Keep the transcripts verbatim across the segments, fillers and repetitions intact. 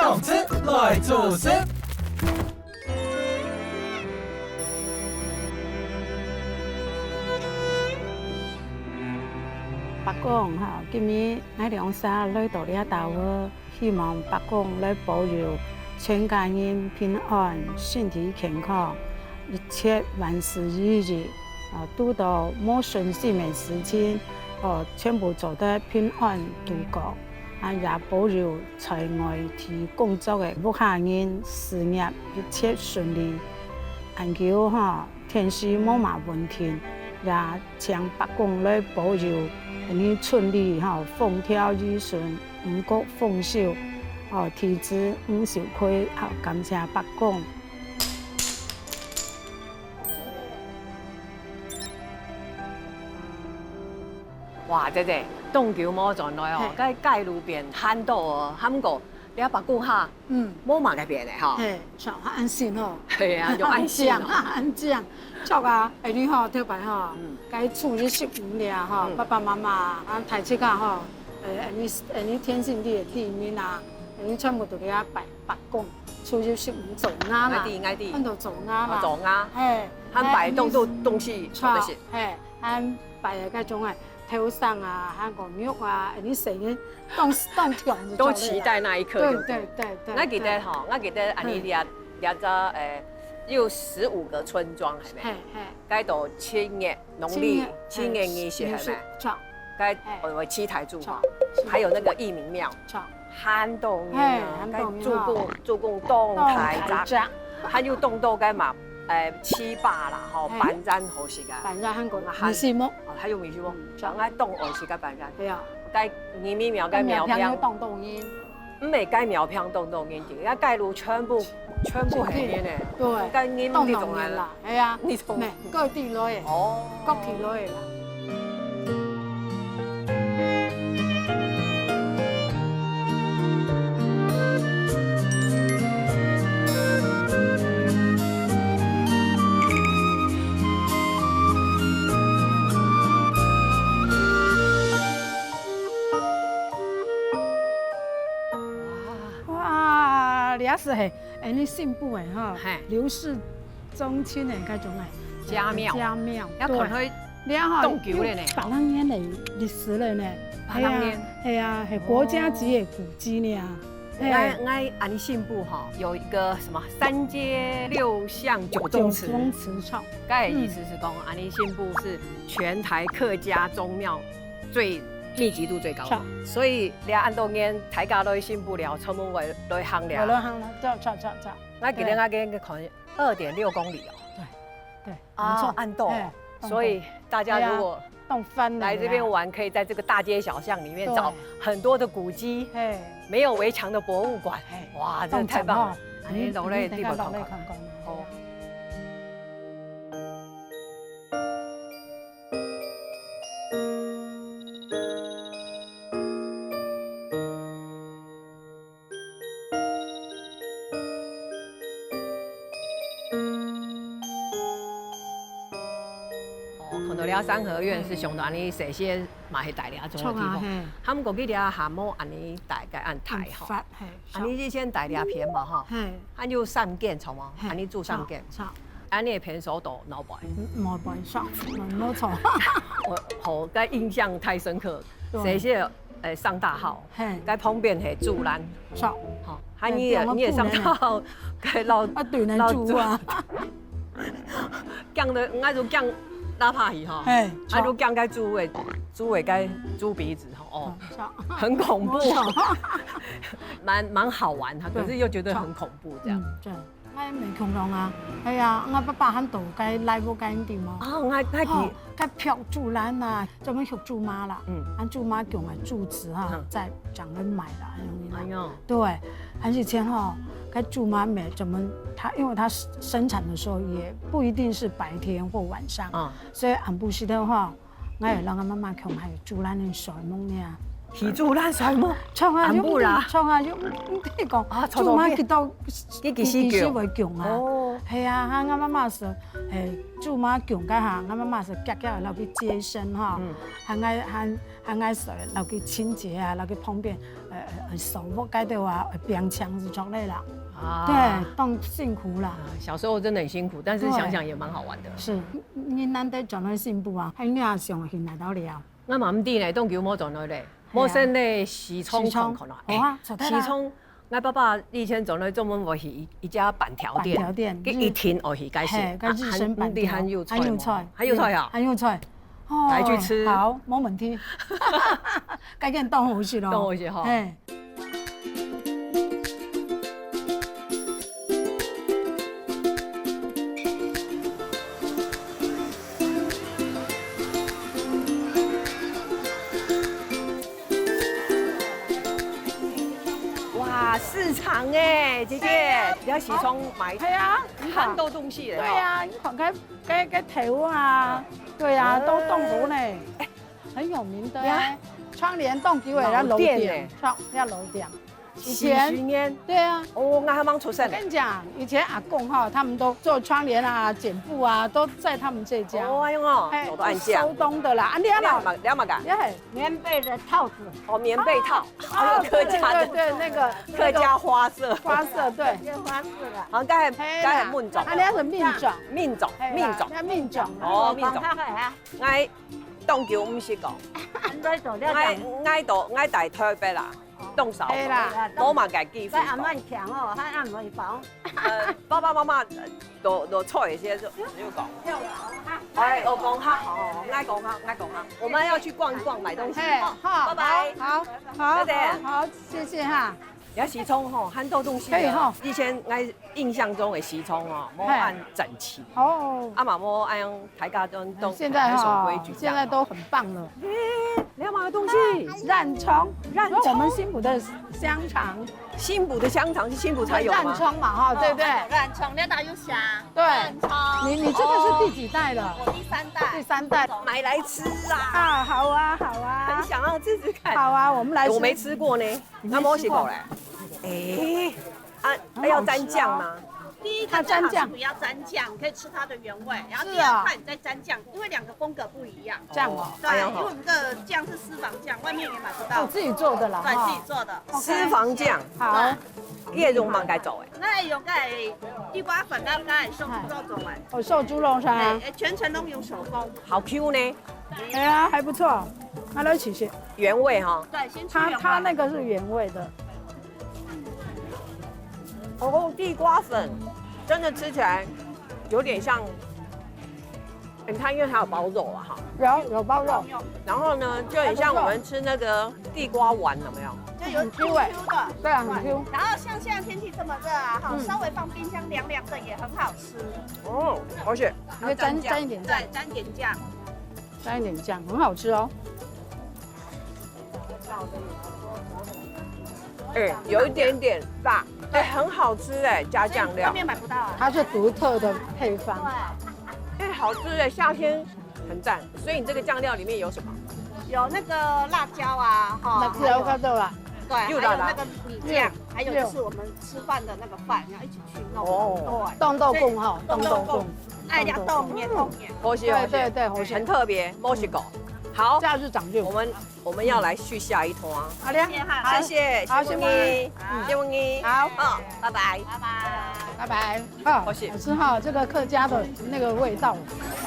當值來做事。伯公哈，今日𠊎兩儕來到這兜，希望伯公來保佑全家人平安、身體健康，一切萬事如意。啊，堵到無順心个事情，哦，全部做得平安度過。 啊，也保佑在外地工作个屋下人事業一切順利。恁久哈，天時無麼問題，也請伯公來保佑你春里哈，風調雨順，五穀豐收，哦，地支毋愁虧，好，感謝伯公。 哇，姐姐，當久無轉來哦，嘿。該街路邊看到哦，還過這伯公哈，嗯。無麼个變个哈。嘿，像恁新哦。係啊，就恁新哦。恁靚，恁靚。著啊，哎，你吼，頭擺吼，嗯。該初一十五了吼，嗯。爸爸媽媽啊，大自家吼，呃，恁呢，恁呢天時地利个地面啊，恁呢全部都在該拜伯公，初一十五做鴨啦，𠊎知，𠊎知。看到做鴨啦，哦，做鴨，嘿，還拜當多東西，做得食。嘿， 還拜个該種个頭牲啊，還過肉啊，恁呢細人當當暢就都期待那一刻，對不對？對對對。𠊎記得吼，𠊎記得恁呢這這隻，誒，有十五個村莊，係無？嘿嘿。該到七月，農曆七月，七月二十，係無？著。該，嘿。呃，七台柱哈，著。還有那個義民廟。著。 還當遠啊，嘿，還當遠哦。該做工，做工當大隻，當大隻。還有當多該嘛，誒，粢粑啦，吼，嘿。粄圓好食啊。粄圓還過，還，米線無？哦，還有米線無？嗯，像𠊎當愛食該粄圓。對啊。該義民廟，該廟坪，廟坪有當多人。毋係該廟坪當多人，該街路全部，全部係人呢。對，該人當多人啦，係啊，你從，各地來的，哦。各地來的啦。 哇，這係，哎，你新婦哎哈，嘿。劉氏宗親哎，該種哎，家廟。家廟，對。要看佢這吼，當久了呢。有百零年的歷史了呢。百零年。係啊，係啊，係國家級的古蹟呢。哦。嘿。𠊎，𠊎恁呢新婦吼，有一個什麼三街六巷九宗祠。九宗祠，著。該意思係講，嗯。恁呢新婦係全台客家宗廟最密集度最高的。著。所以這恁多年，大家都新婦了，出門會來行了。來行了，著，著，著，著。𠊎今天對。𠊎跟你看，二點六公里哦。對，對。 啊，沒錯。恁多哦。嘿，恁多。所以大家如果對啊，當歡樂的啊。來這邊玩，可以在這個大街小巷裡面找對。很多的古蹟，嘿。沒有圍牆的博物館。嘿，哇，真的太棒了。當讚哦。哎，你，你等一下落來看看。落來看看。好。 哦，看到這三合院係想到恁呢，細細嘛係戴這種个地方。著啊，嘿。還過佢這下無恁呢戴个恁大吼。恁闊，嘿，恁呢以前戴這片嘛吼。嘿。恁有三間著無？嘿，恁呢住三間。著，著。恁呢片數到哪位？嗯，無辦法，無，無錯。我，好，該印象太深刻。對。細細，呃，上大號。 嘿。該旁邊係竹欄。著。吼，啊你，嘿，你會上到該老，啊，對，老竹啊。講到，𠊎就講哪怕去吼，嘿，啊，就講該竹个，竹个該豬鼻子吼，哦，著。很恐怖。著。蠻，蠻好玩哈，可是又覺得很恐怖這樣。嗯，著。 𠊎也無共樣啊。係啊，𠊎爸爸還到該內埔該地方。哦，𠊎，𠊎記。吼，該劈竹欄啊，專門畜豬嫲啦。嗯。恁豬嫲供个豬子哈，嗯。再將來賣啦，恁樣啦。哎喲。對，還以前吼，該豬嫲乜專門，牠，因為牠生產的時候也不一定是白天或晚上，嗯。所以暗晡時頭吼， 𠊎會摎𠊎媽媽共下竹欄个睡目呢。起竹欄睡目？著啊，暗晡啦。著啊，又毋，毋得講，啊，著著，豬嫲幾多，佢幾時叫？幾時會叫啊？哦。係啊，哈，𠊎媽媽係，係，煮麼个薑該下，𠊎媽媽係遽遽落去接生哈，嗯。還愛還還愛係落去清潔啊，落去旁邊，呃，呃，掃屋該兜啊，呃，拚搶食出來啦。啊。對，當辛苦啦。啊，小時候真的很辛苦，但是想想也蠻好玩的。對。是，你難得轉來新埔啊，還你也想去哪到了？ 𠊎嘛毋知呢，當久無轉來咧。係啊。無先咧，西昌看看咯。西昌，好啊，欸，坐得啦。西昌，𠊎爸爸以前轉來專門會去一，一家粄條店，粄條店，佢一定愛去該食。係，該日式粄條，啊，還，你還有菜無？還有菜。還有菜啊？嗯，還有菜。哦，來去吃。好，無問題。該間當好食咯。當好食吼。係。 哇，市場欸，姐姐，係啊。你要西昌買係啊，很多東西咧，對啊，你看該，該，該豆啊，對啊，都當多呢。欸，很有名的啊，呀。窗簾當久欸，老店欸。窗，要老店。 以前，七十年。對啊。哦，𠊎還吂出生呢。我跟你講，以前阿公哈，他們都做窗簾啊、剪布啊，都在他們這家。哦，哎喲，哎，有的按這樣。手動的啦，啊，你看啦。你要嘛，你要嘛幹？耶，棉被的套子。哦，棉被套。哦，還有客家的。對，對，對，那個，客家花色。那個花色，對。客家花色啦。好，剛才，嘿啦，剛才問種。啊，你要是命種。命種，嘿啦，命種。要命種。哦，命種。講看看啊。 𠊎當久毋識講。恁多做了，𠊎，𠊎到，𠊎在台北啦，當少，係啦。無麼个機會講。該阿媽強哦，還阿妹講。呃，爸爸媽媽，呃，都，都坐一些就，就講。哎，我講較好哦，𠊎講較，𠊎講較。我們要去逛一逛，買東西。嘿，好，拜拜。好，好，再見。好，好，謝謝哈。 這西昌吼，很多東西啊。係吼。以前𠊎印象中的西昌哦，無恁整齊。哦。啊嘛無恁樣，大家都，都現在吼，很守規矩這樣。現在都很棒了。欸，你要買的東西？爛蔥，爛蔥。因為我們新埔的香腸。新埔的香腸是新埔才有嗎？爛蔥嘛，哈，對不對？哦，爛蔥，你要打油蝦。對。爛蔥。你，你這個是第幾代了？哦，我第三代。第三代。買來吃啊。啊，好啊，好啊。很想要吃吃看。好啊，我們來吃。我沒吃過呢。 你沒吃過？那沒吃過嘞。欸，啊，很好吃哦。要沾醬嗎？第一個最好是不要沾醬，它蘸醬。可以吃它的原味，然後第二塊你再沾醬，是啊。因為兩個風格不一樣。這樣哦。對，哎呀，因為我們的醬是私房醬，外面也買不到。哦，自己做的啦，對，哈。自己做的。私房醬。好。對。你也用麼个做的？𠊎用該地瓜粉，佮該瘦豬肉做的。哦，瘦豬肉是吧？欸，欸，全程都用手工。好Q呢。哎呀，還不錯，拿來試試。原味哈。對，先吃原味。它，它那個是原味的。 哦，地瓜粉真的吃起來有點像，嗯，它因為它有包肉啊，哈。有，有包肉。然後呢，就很像我們吃那個地瓜丸，有沒有？就有很Q欸。Q Q的。對啊，很Q。然後像現在天氣這麼熱啊，哈，嗯。稍微放冰箱涼涼的也很好吃。哦，而且你可以沾，還要沾醬。沾一點醬。對，沾點醬。 沾一點醬，很好吃哦。欸，有一點點辣，欸，很好吃欸，加醬料。外面買不到啊。它是獨特的配方。對。欸，好吃欸，夏天很讚。所以你這個醬料裡面有什麼？有那個辣椒啊，哈，辣椒，還有，看到了。對，有辣椒。還有那個米醬，嗯，還有就是我們吃飯的那個飯，然後一起去弄。哦。對。凍豆腐哈，所以凍豆腐。凍豆腐。哎呀，凍麵，凍麵。好吃，好吃。對，對，對，好吃。很特別，沒吃過。好，假日長就。我們，我們要來去下一攤。好的，謝謝哈。謝謝，好，謝謝你，謝謝你。好。哦，拜拜。拜拜。拜拜。哦，好吃。好吃哈，這個客家的那個味道。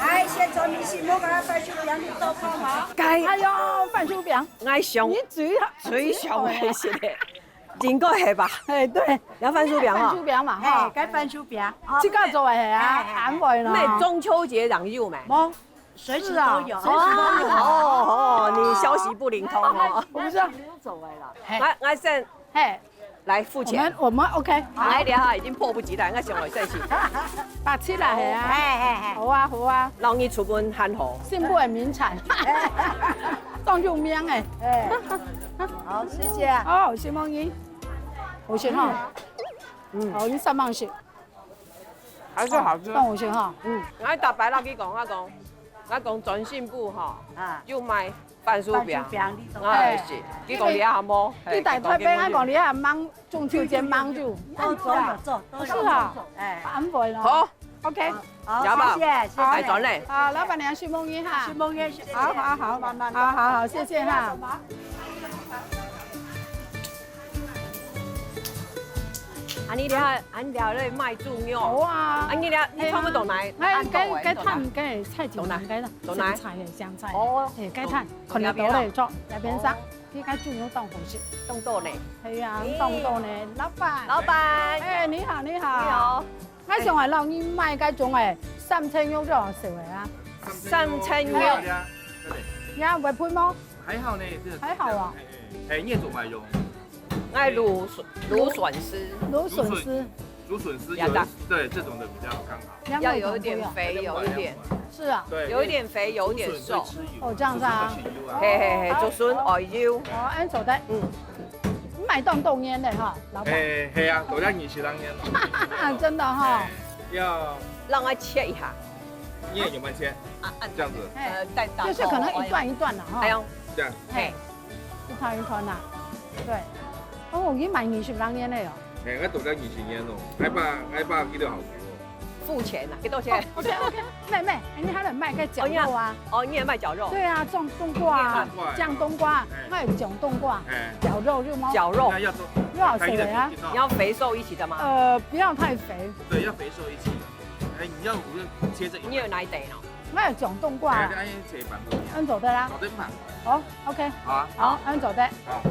哎，先做米線，莫把它翻手餅，你做看哈。該，哎呦，翻手餅。 𠊎想，你最好，最想个係个，應該係吧？哎，對。要番薯餅哈。番薯餅嘛，哈。哎，該番薯餅。哦，自家做个係啊，哎，哎，哎。安慰啦。那中秋節人有沒？無，隨時都有。是啊，隨時都有。哦，哦，你消息不靈通哦。我不知道。你都做完了。哎。來，來，先嘿。 來付錢。我們，我們OK，好。來了哈，已經迫不及待，𠊎想來再去。八七啦，係啊。哎，哎，哎。好啊，好啊。讓你出門還好。新埔个名產，當有名欸。哎，好，謝謝。哦，承蒙你，好食哈。嗯。好，你三棒食。還是好吃。當好食哈。嗯，𠊎逐擺落去講，𠊎講，𠊎講轉新埔哈，啊。有賣番薯餅。番薯餅，你做。哎，是。你講你阿姆，你大台北，哎，你講你阿姆，中秋節忙就，你按呢做就做，是啊，哎，安排咯。好，OK。好，好，好，謝謝，謝謝。來轉嘞。好，老闆娘，承蒙你哈。承蒙你，謝謝。好，好，好，慢慢來。好，好，好，謝謝哈。 啊，你了，啊，你了咧賣豬肉。好啊。啊，你了，你差不多來，哎，該，該攤，該菜景，該香菜，香菜。哦。哎，該攤，可能都來做，那邊上，你該豬肉當好食。當多呢。哎呀，當多呢，老闆。老闆。哎，你好，你好。你好。 𠊎想愛摎你買該種誒，三層肉最好食誒啊。三層肉。哎呀，會配無？還好呢，這個還好啊。哎，哎，哎，你也做麼用？哎，蘆筍，蘆筍絲。蘆筍絲。蘆筍絲有，對，這種的比較剛好。要有一點肥，有一點，是啊。對，有一點肥，有一點瘦。哦，這樣子啊。嘿嘿嘿，竹筍哦，有。哦，恁做得。嗯。 你賣當多年了哈，老闆。哎，係啊，做了二十零年了。真的哈。哎，要讓他切一下。你也有沒有切？啊，啊，這樣子。哎，呃，再打就是可能一段一段的哈。哎呦，這樣。嘿，一團一團啦。對。哦，已經賣二十零年了喲。哎，𠊎做了二十年了，𠊎爸，𠊎爸佢都好久了。 付錢啊，幾多錢？哦，OK，OK，妹妹，哎，你還有賣該絞肉啊？哦，你也賣絞肉？對啊，種冬瓜啊，你也賣冬瓜啊？種冬瓜，哎。賣種冬瓜，哎。絞肉有嗎？絞肉。那要做，又好吃了呀。你要肥瘦一起的嗎？呃，不要太肥。對，要肥瘦一起的。哎，你要，我就切這一半。你有哪一點哦？賣種冬瓜啊。哎，那切一半。恁做得啦。好，這一半。好，OK。好啊。好，恁做得。好。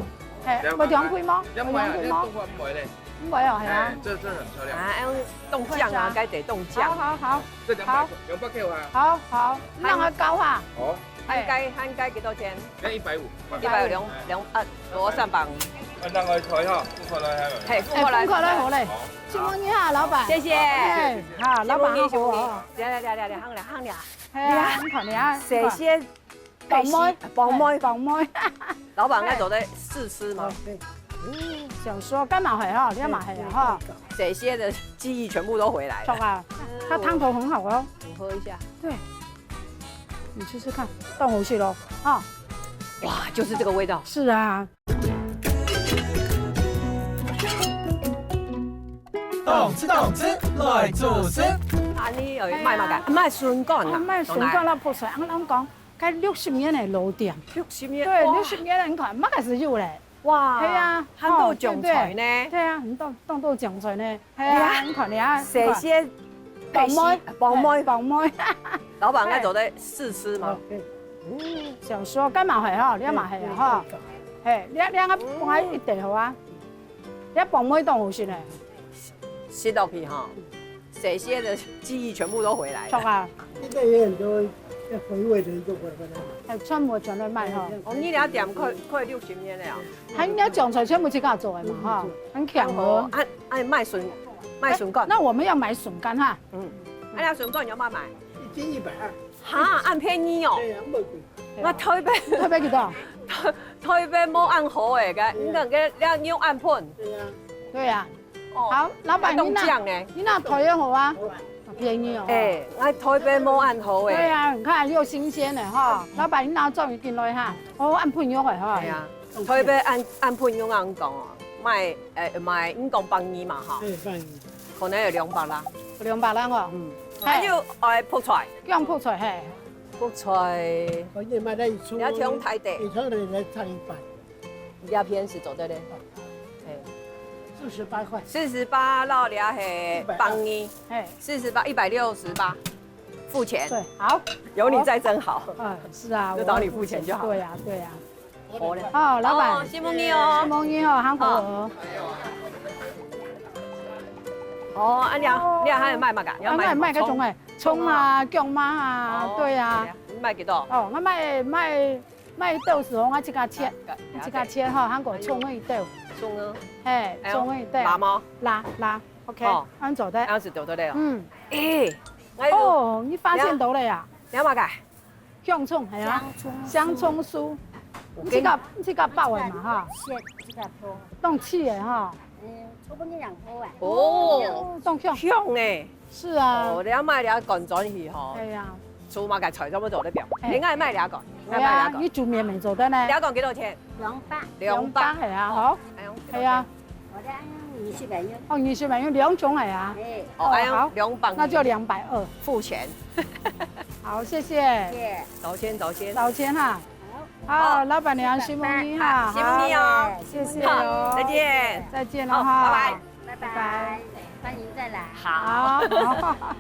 嘿，這樣慢慢。有長輩嗎？這樣慢慢，有長輩嗎？這樣冬瓜不會嘞。 毋會哦，係啊。哎，這，這很漂亮。啊，用凍醬啊，該得凍醬。好，好，好。這兩百塊，好。兩百塊啊。好，好，讓他高哈。好。哎。還該，還該幾多錢？該一百五。一百五，兩，哎。兩，啊，多三百五。啊，那個菜哈，付過來還有。嘿，付過來。哎，付過來好嘞。好。請問一下，老闆。謝謝。哎，好，老闆好。承蒙你，承蒙你。來，來，來，來，來，行了，行了。哎呀，你看你啊，謝謝。 寶妹，寶妹，寶妹。老闆，哎。愛做得試吃嗎？哦，對。嗯，想說，該嘛係哈，你也嘛係啊哈。對，對，對。這些的記憶全部都回來了。錯啊，它湯頭很好哦。我喝一下。對，你試試看，當好食咯，哈。哇，就是這個味道。是啊。動吃動吃來做事。啊，你有賣麼个？啊。賣筍乾啊。啊，賣筍乾啦，好來。不錯，俺，俺講。 該六十年个老店。六十年，對，哇。六十年了，你看，麼个時候咧？哇，係啊，還有種菜呢。哦，對不對？對啊，很多，當多種菜呢。係啊，你看，你看，謝謝，你看。寶妹，寶妹。寶妹。老闆，哎。愛做得試吃嗎？哦，對。嗯，想說，該嘛係哈，你也嘛係啊哈。對，對，對。嘿，你，你，你，我一袋好啊。你寶妹當好食呢。 食落去哈，這些的記憶全部都回來了。著啊。這個也很多要回味的一個文化。哎，全部全部賣哈。哦，你這店開，開六十年了啊？還有種菜全部自家做的嘛哈，很強哦。哦，啊，啊，賣筍，賣筍乾。那，那我們要買筍乾哈。嗯，啊，那筍乾你要不要買？一斤一百二。哈，恁便宜哦。對啊，那麼貴。我台北，台北幾多？台，台北無恁好誒，該，對啊。你看該，你用恁便宜。對啊。對啊。 哦，好，老闆，你那，還弄醬呢。你那頭也好啊，好啊。好便宜哦。哎，𠊎台北無恁好誒。對啊，你看又新鮮的哈。老闆，你那終於進來哈，哦，恁便宜的哈。對啊，台北恁，恁便宜恁講哦，賣，呃，賣，你講百二嘛哈。對，百二。可能有兩百啦。兩百啦哦。嗯。嘿。還有，呃，覆菜。用覆菜嘿。覆菜。哦，你買來一撮。你要從台北。一撮來，來燙一半。 這片係做得嘞。嘿。四十八塊。四十八，老李啊，嘿，一百二。百二。嘿。四十八，一百六十八，付錢。對，好。有你在真好。哎，是啊，就找你付錢就好。我付錢，對呀，對呀。好嘞。哦，老闆。哦，承蒙你哦。承蒙你哦，韓國哦。哦，啊，你啊，哦。你啊，還有賣麼个？你要賣什麼？啊，賣，賣該種誒，蔥啊，蔥啊。薑嫲啊，哦，對啊。你賣幾多？哦，𠊎賣，賣 賣豆豉哦，𠊎自家切，了解。自家切吼，還過蔥仔豆。蔥仔。嘿，哎喲，蔥仔豆。辣無？辣，辣，OK，哦，恁做得。恁樣就做得了。嗯。哎，哎喲。哦，你發現到了呀？你要麼个？香蔥，係啊。香蔥酥。香蔥酥。你自家，你自家爆的嘛，哈？現，自家做。當起的哈。嗯，差不多兩包啊。哦，當香。香欸。 是啊。哦，你愛買了趕轉去吼。哎呀。做麼个菜全部做得變。哎。你愛賣這個，你愛賣這個。對啊，你煮麵麵做得呢。這個幾多錢？兩百。兩百。兩百係啊，好。哎喲，係啊。我的二十萬元。哦，二十萬元兩種係啊。哎。哦，哎喲，好，兩百。那就兩百二。付錢。好，謝謝。謝謝。走先，走先。走先哈。好。好，老闆娘，辛苦你哈。好，辛苦你哦。好，謝謝哦。好，再見。再見了哈。好，拜拜。 拜拜，歡迎再來。好。好。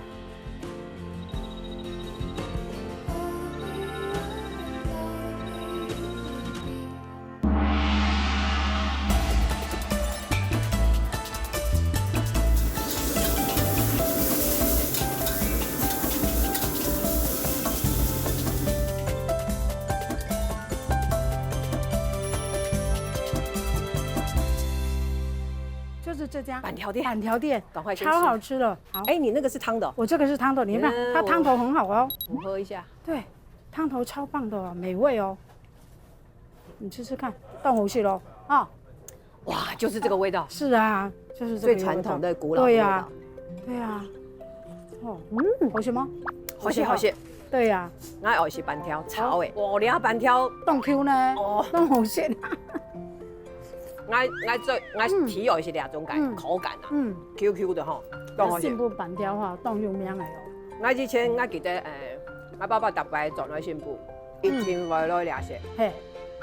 就是這家粄條店。粄條店，趕快先吃。超好吃的。好。哎，你那個是湯的哦。我這個是湯的，你看，嗯，它湯頭很好哦。我，我喝一下。對，湯頭超棒的哦，美味哦。你吃吃看，當好食哦，啊。哇，就是這個味道。是啊，就是這個味道。最傳統的古老的味道。對呀，對呀。哦，嗯，好食嗎？好食，好食。對呀。𠊎愛食粄條炒的。哦，你个粄條當Q呢，哦。當好食。 𠊎，𠊎最，𠊎，嗯，提愛係這種感，嗯，口感啊，嗯，Q Q的吼，當好食。新埔粄條吼，當有名个哦。𠊎以前𠊎記得，誒，𠊎爸爸逐擺轉來新埔，嗯，一定會來這食。嘿。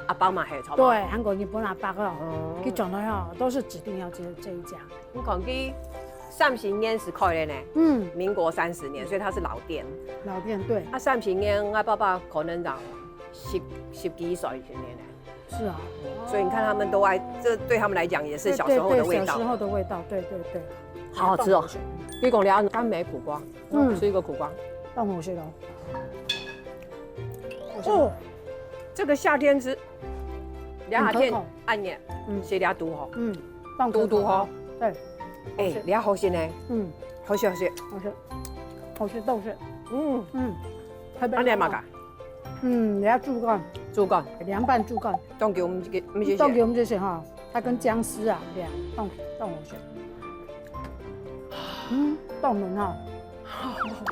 阿伯嘛係，差不多。對，韓國日本阿伯哦，哦，佢轉來哦，都是指定要這，這一家。你看佢三十年係開了呢，嗯，民國三十年，所以它是老店。老店，對。啊，三十年，𠊎爸爸可能就十，十幾歲時節呢。 是啊。所以你看他們都愛，這對他們來講也是小時候的味道。對，對，對，小時候的味道，對，對，對。好好吃哦。你講你要乾梅苦瓜，嗯，吃一個苦瓜。當好食哦。哦，這個夏天吃，涼夏天，很可口。暗夜，嗯，食這堵吼。嗯，當可口。堵堵吼。對。哎，這好食呢。嗯。好食，好食。好食。好食，當好食。嗯。嗯。特別按呢嘛个。 嗯，你要豬肝。豬肝。涼拌豬肝。當久毋食，毋食。當久毋食吼，它跟薑絲啊，對啊，當，當好食。嗯，當嫩哈。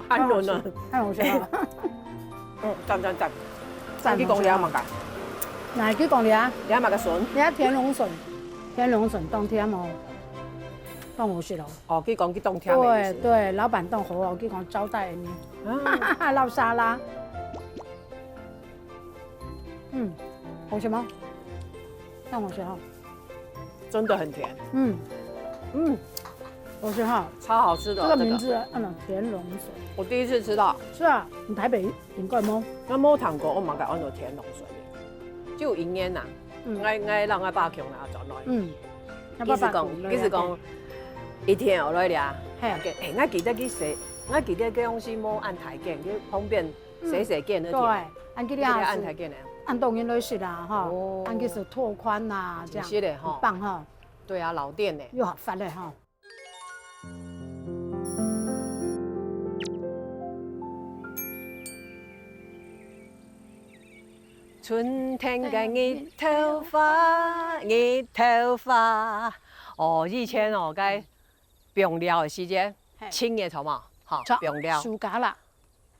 還嫩啊。還好食啊。嗯，讚讚讚。讚。你講你愛麼个？哪去講你啊？你愛麼个筍？你愛田龍筍，田龍筍當甜哦，當好食哦。哦，佢講佢當甜个意思。對對，老闆當好哦，佢講招待你。啊。撈沙拉。 嗯，好食嗎？當好食哈。真的很甜。嗯，嗯，好食哈。超好吃的，這個名字，這個。嗯，田龍筍。我第一次吃到。是啊，你台北應該無。𠊎無聽過，𠊎嘛个安到田龍筍。就一年呐，嗯。𠊎，𠊎讓𠊎爸共下轉來。嗯。佢係講，佢係講，一天學來了。嘿。誒，𠊎記得去食，𠊎記得該東西無恁大間，佢旁邊 嗯，細細間个店。對，恁佢這樣子，佢這樣大間个。恁多人來食啦，吼。哦。恁佢係拓寬啊，這樣。真係个吼。很棒哈。對啊，老店呢。又好發了哈。春天个日頭花，日頭花。哦，以前哦，該放尞个時間，嘿。七月頭嘛，吼，著，放尞。暑假啦。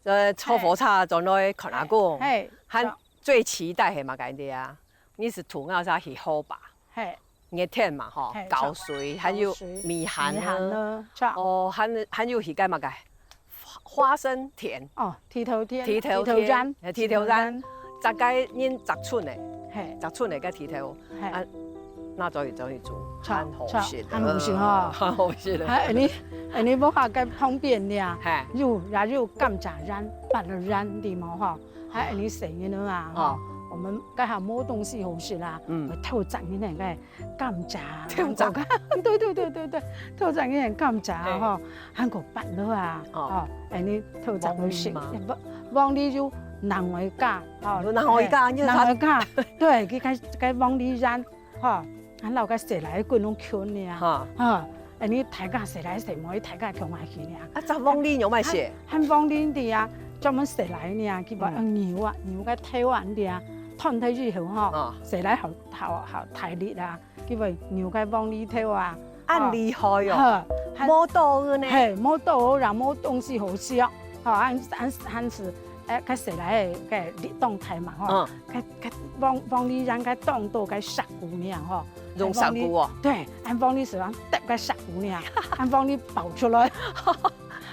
呃，坐火車轉來看阿公，嘿，嘿，還最期待係麼个呢啊？你係渡椋沙去河壩，嘿。熱天嘛吼，嘿，搞水，著，還有搞水，米糠啊，米糠啊，著。哦，還，還有去該麼个花，花生田。哦，剃頭田，剃頭田，剃頭園，哎，剃頭園，剃頭園。大概人十寸个，嘿。十寸个个剃頭，嘿。啊， 那做一做一煮，著，很好食的，著，很好食哈。很好食的。還恁呢，恁呢屋下个旁邊呢，嘿。有，也有甘蔗園、芭樂園，對無吼？還恁呢細人仔啊，吼，哦。我們該下無東西好食啦，嗯。會偷摘人个甘蔗，偷摘。對，對，對，對，對，偷摘人个甘蔗啊，嘿。吼，還有芭樂啊，哦。吼，恁呢偷摘來食。黃梨嘛。黃，黃梨有另外一家，吼，有另外一家，嘿，就是他另外一家，對，佢該，該黃梨園。 吼，恁老个細倈仔攏近呢啊，哈。哈，恁呢大家細倈細妹大家共下去呢。啊，摘黃梨仰般食？還，還黃梨呢啊，專門細倈呢啊，佢話，嗯。呃，牛啊，牛个頭啊，呢啊，斷忒以後吼，啊。細倈好，好，好大力啊，佢話牛个黃梨頭啊，恁厲害哦，哈，還，無刀个呢。嘿，無刀，也無東西好食，吼，恁，恁，恁係誒，該細倈仔該力當大嘛吼，嗯。該，該黃，黃梨秧該當多該石牯仔吼，用石牯哦。對，恁黃梨樹啊，搭該石牯仔，恁黃梨爆出來，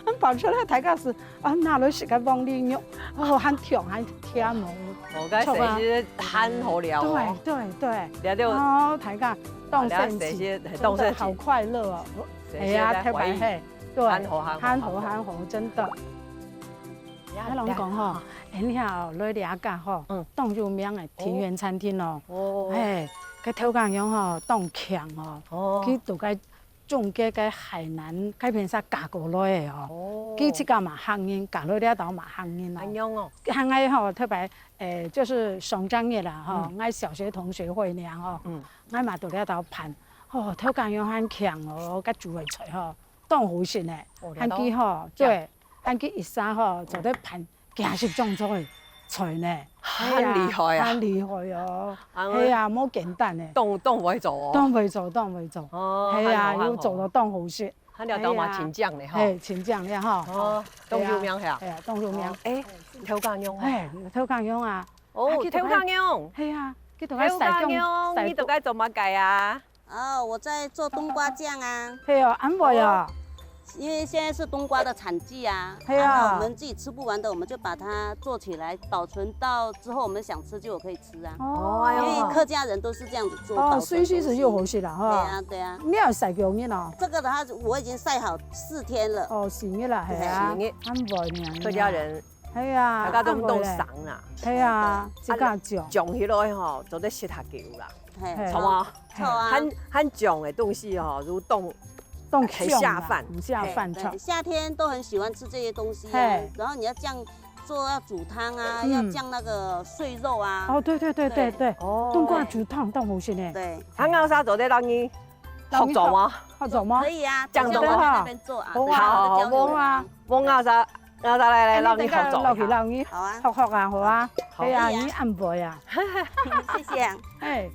恁爆出來，大家係啊，拿來食个黃梨肉，哦，還香還甜哦。哦，該係，著啊。係還好料哦。對，對，對。了，了。哦，大家當生趣，哦，了，謝謝，當生趣。真的好快樂哦。謝謝，哎呀，來，特別係，對，還好，還好，還好，還好。還好，真的。 該人講吼，恁樣來這家吼，嗯。當有名个庭園餐廳哦。哦。嘿，該豆乾娘吼，當強哦。哦。佢都該種个該海南該片上嫁過來个哦。哦。佢自家嘛客人，嫁來這兜嘛客人哦。恁樣哦。還愛吼，特別，誒，就係上正月啦吼，嗯。𠊎小學同學會恁樣吼，嗯。𠊎嘛到這兜辦，哦，豆乾娘還強哦，該煮个菜吼， 當好食呢。哦，還佢吼，這樣。對，還佢一儕吼，做得辦幾十種菜，菜呢。很厲害啊。係啊，很厲害哦。啊，係啊，無簡單呢。當，當會做哦。當會做，當會做。哦，係啊，還好，還好。又做到當好食。還了當嘛，係啊。盡靚呢，吼。係，盡靚呢，吼。哦，當有名係啊。係啊，當有名。哦，誒，豆乾娘啊。誒，豆乾娘啊。哦，啊，佢都係，豆乾娘。係啊，佢都係豆乾娘，曬過。你都該做麼个啊？ 哦，我在做冬瓜醬啊。係哦，恁會哦。哦，因為現在是冬瓜的產季啊，係啊。啊，那我們自己吃不完的，我們就把它做起來，保存到之後我們想吃就有可以吃啊。哦，因為客家人都是這樣子做，哦，保存東西。隨時食又好食啦，吼。對啊，對啊。你有曬過呢哦？這個的話，我已經曬好四天了。哦，四日啦，係啊。對。四日。恁會呢。客家人，係啊，大家都，恁會咧。都省啦。係啊，對。自家種。啊，種起來吼，做得食較久啦。 嘿，嘿。著無？著啊。還，還醬个東西吼，就當當香啦，很下飯。很下飯，嘿，著。對，夏天都很喜歡吃這些東西啊。嘿。然後你要醬做，要煮湯啊，嗯。要醬那個碎肉啊。哦，對，對，對，對，對。對。哦。冬瓜煮湯當好食呢。對。啊，𠊎有啥做得讓你學做嗎？學做嗎？可以啊，醬做嗎？等一下我在那邊做啊，好，等一下我再教你們啊。好，好，好，好。 𠊎再來，來，讓你學做一下。等一下落去讓你，好啊。學學啊，好啊。好。係啊，可以啊。你恁會啊。謝謝啊。哎。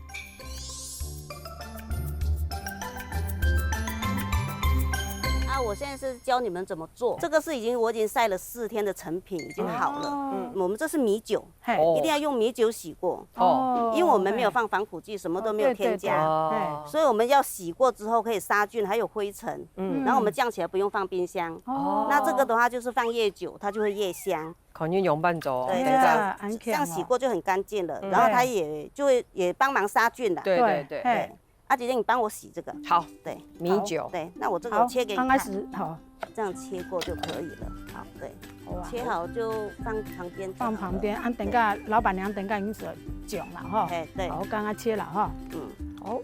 啊，我現在是教你們怎麼做。這個是已經，我已經曬了四天的成品，已經好了。哦。嗯，我們這是米酒。 嘿。哦。一定要用米酒洗過。哦。因為我們沒有放防腐劑，什麼都沒有添加。哦，對，對，對。哦。嘿。所以我們要洗過之後可以殺菌，還有灰塵。嗯。然後我們醬起來不用放冰箱。哦。那這個的話就是放越久，它就會越香。看你用粄做，對，就這樣，哎呀，恁強哦。這樣洗過就很乾淨了，嗯。然後它也，對。就會，也幫忙殺菌的。對，對，對。對。嘿。 啊，姐姐，你幫我洗這個。好，對，米酒。好，對，那我這個切給你看。好，剛開始，好。這樣切過就可以了。好，對，好啊。切好就放旁邊。放旁邊，啊，等下老闆娘等下已經是醬了哈。哎，對。好，剛剛切了哈。嗯。好。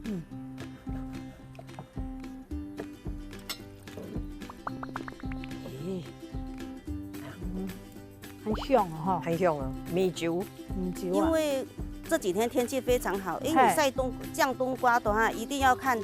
嗯。咦，嗯。 很香哦，吼。很香啊，米酒。米酒啊。因為這幾天天氣非常好，因為你，嘿。曬冬，醬冬瓜的話，一定要看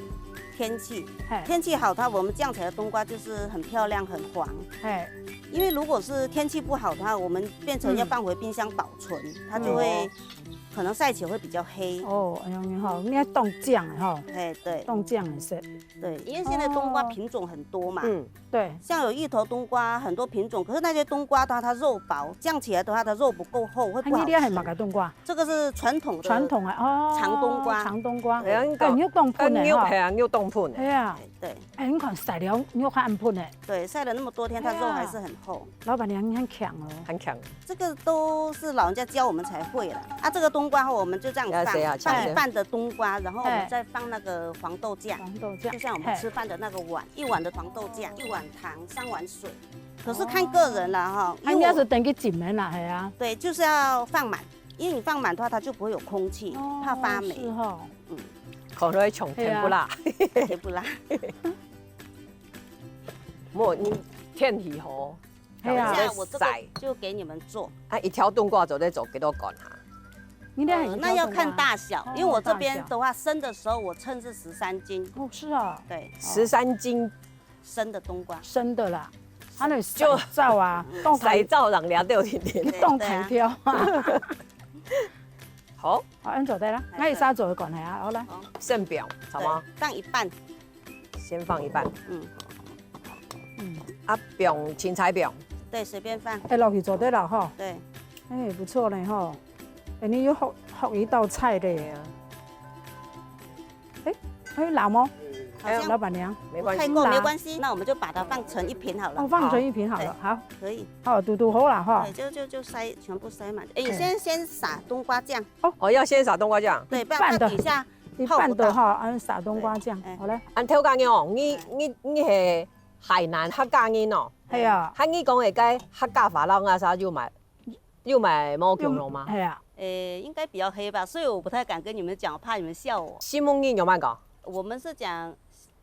天氣。嘿。天氣好，它，我們醬起來的冬瓜就是很漂亮、很黃。嘿。因為如果是天氣不好的話，我們變成要放回冰箱保存，嗯。它就會，嗯。可能曬起來會比較黑。哦，哎呀，你好，你要當醬的吼。嘿，對。當醬的色。 對，因為現在冬瓜品種很多嘛。哦。嗯。對。像有芋頭冬瓜，很多品種，可是那些冬瓜的話，它肉薄，醬起來的話，它肉不夠厚，會不好吃。啊，你這係麼个冬瓜？這個是傳統的傳統的，哦，長冬瓜。長冬瓜。對啊，哎，你有當噴的哈。哎，你有，係啊，你有當噴的。係啊。對。哎，你看，曬了，你有看恁噴的。對，曬了那麼多天，它肉還是很厚。哎呀。 老闆娘，你很強哦。很強。這個都是老人家教我們才會啦。啊，這個冬瓜吼，我們就這樣放，要這樣，放一半的冬瓜，然後我們，嘿。再放那個黃豆醬，黃豆醬，就像我們吃飯的那個碗，嘿。一碗的黃豆醬，一碗糖，三碗水。可是看個人啦，哈，哦。因為我，啊，你要是等佢浸的啦，係啊。對，就是要放滿，因為你放滿的話，它就不會有空氣，哦，怕發霉。是吼。嗯。看來像甜不辣。係啊。甜不辣。無，你天氣好， 係啊。等一下我這個就給你們做。啊，一條冬瓜做得做幾多乾哈？你這樣一條冬瓜。呃，那要看大小，哦，因為我這邊的話，大小。生的時候我稱是十三斤。哦，是啊。對。十三斤。生的冬瓜。生的啦，它那就曬燥啊，當大，曬燥人了掉一點點。你當大條啊。對，對啊。好。好，恁做得啦，哎，那一下做就乾了啊，好來。好。先放，好嗎？對，放一半。 先放一半。嗯。嗯。啊，放芹菜放。对，随便放。哎，落去做得了哈。对。哎，不错呢哈。哎，你又学学一道菜嘞。对啊。哎，还有辣吗？好像老板娘。没关系。太过没关系，那我们就把它放成一瓶好了。哦，放成一瓶好了，好。好。可以。好，堵堵好了哈。对，就就就塞，全部塞满。哎，你先先撒冬瓜酱。哦，要先撒冬瓜酱。对，不然它底下一半的哈，嗯，撒冬瓜酱，好嘞。恁頭家娘，你你你系海南客家人哦？系啊。客人讲个个客家话，老人家又买又买无共同吗？系啊。诶，应该比较黑吧，所以我不太敢跟你们讲，我怕你们笑我。新闻人有没讲？我们是讲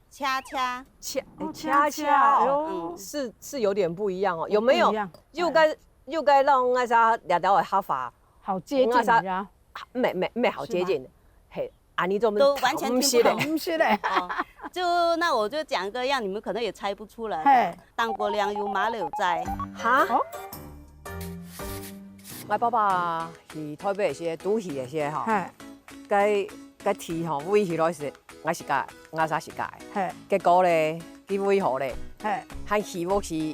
恰恰。恰哦恰恰哦，恰恰，哎呦，嗯，是是有点不一样哦，有没有？不一样。又该又该让那啥聊聊的客话，好接近人家。没没没好接近，嘿，啊你怎么都完全听不懂。唔识嘞？哦，就那我就讲一个让你们可能也猜不出来的。嘿，当国良有马柳斋。哈？哦，我爸爸去台北个时，都去个时吼，嘿，个个地吼，尾去落去，我是个我啥是个，嘿，结果咧，佢尾好咧，嘿，还起屋是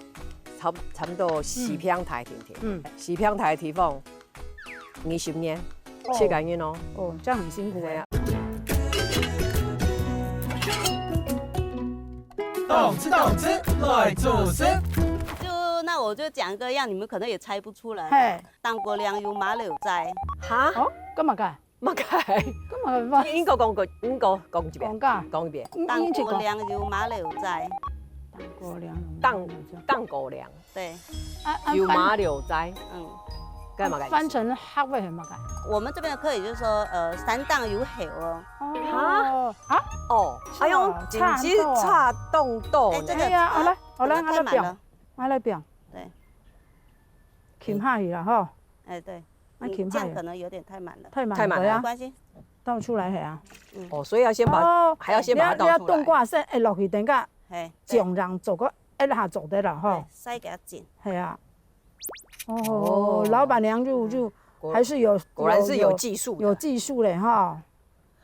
差差不多四平台定定，嗯，四平台地方。 二十年，哦，七个人哦。哦，这样很辛苦哎。对啊。动次动次来做事。就那我就讲一个让你们可能也猜不出来。嘿，当国良有马柳斋。哈？哦，干嘛个？马改？干嘛个？英国讲过，英国讲一遍，讲个，讲一遍。当国良有马柳斋。当国良，当当国良。 对，啊啊，有马柳斋，嗯，干嘛个？翻成客话系嘛个？我们这边的客语就是说，呃，三档有口哦。哦啊，哦，哎呦，紧急差动作，哎，这个哎呀，好了好了，太满了，我来表，对，停下去了哈。哎，对，那停下去，这样可能有点太满了，太满了，太满了，没关系，倒出来系啊。哦，所以要先把，哦，还要先把它倒出来。你要你要冬瓜先，哎，落去等下，嘿，对，酱人做个 一下做得了哈。对，塞给它紧。系啊。哦，哦，老板娘就就果还是有果然是有有技术的。有技术嘞哈。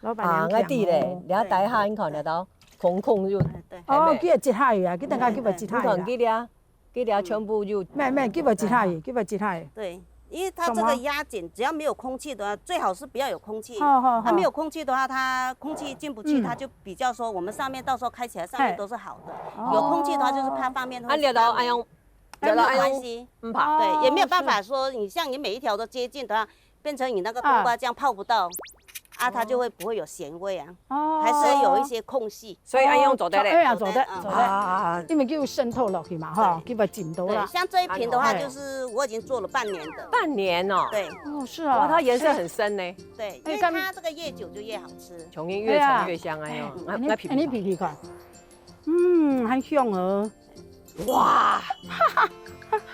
老板娘啊，强哦。我知咧，你看底下你看得到，空空就，哎，对，哦，还没，佢个一下去啊，佢等下佢个一下去啊。你看佢俩，佢俩全部就，没没，佢个一下去，佢个一下去。对，因为它这个压紧，只要没有空气的话，最好是不要有空气。好好好。它没有空气的话，它空气进不去，嗯，它就比较说我们上面到时候开起来上面都是好的。 哦，有空气的话，就是怕上面会啊，你要哎用，哎，没有关系，嗯，怕。对，也没有办法说你像你每一条都接近的话，变成你那个冬瓜酱泡不到，啊，它就会不会有咸味啊，哦，还是有一些空隙。所以哎用做得嘞，哎呀，做得，嗯，做得，啊，因为佢有渗透落去嘛，吼，对，佢会浸到啦。对，像这一瓶的话，哎，就是我已经做了半年的。半年哦。对。哦，是哦。哇，它颜色很深呢。对，因为它这个越久就越好吃。从越陈越香哎哟，对啊。那那品牌。你你品品看。 嗯，很香哦。哇，